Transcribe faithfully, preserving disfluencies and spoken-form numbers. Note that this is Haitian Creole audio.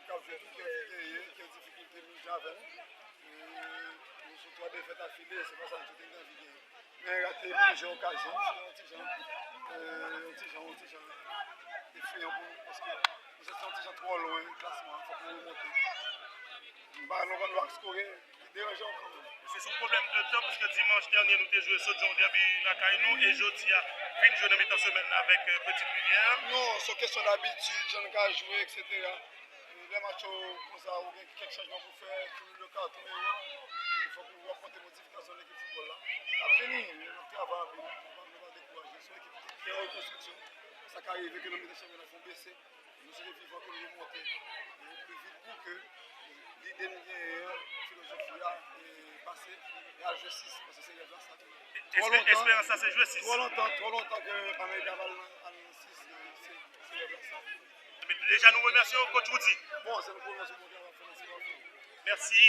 K ap jwe tout kè ki genyen, kè difikilte nou jwe avè l. E nou sou twa defèt afile, se pa sa nou te gen anvi genyen. Men rate plizyè okazyon, se yon ti jan, e, yon ti jan, yon ti jan efreyan pou nou, paske nou soti yon ti jan twò lwen klasman an, fòk nou remonte. Ba nou, nou ak skore, ki deranje ankò menm. Se sou pwoblèm de tan, paske dimanch dènye nou te jwe Sodjan dèbi lakay nou, e jodi a vin jwe nan mitan semèn nan avèk, e, Petite Rivière. Non, se yon kesyon dabitid, jan n ka jwe, etsetera. E lè match yo konsa, ou gen kèk chanjman pou fè, tou le katon e yo, fòk ou ap pote modifikasyon nan ekip foutbòl la. N ap vini, n ap travay anpil, nou pa, nou pa dekouraje. Se yon ekip ki an rekonstriksyon. Sa ka rive ke nan mitan semèn nan fè yon bese. Nou swete vivan pou nou remonte, e, pli vit pou ke lide nou genyen an, filozofi a, e, pase e al jwe sis, paske se rèv la sa tou. Twò lontan, esperans la se jwe sis. Twò lontan, twò lontan ke Amerika pa al nan, al nan sis, e, se, se rèv la sa. Men deja nou remèsye w, coach Roudy. Bon, se nou k remèsye w, bon travay w ap fè nan spò. Mèsi.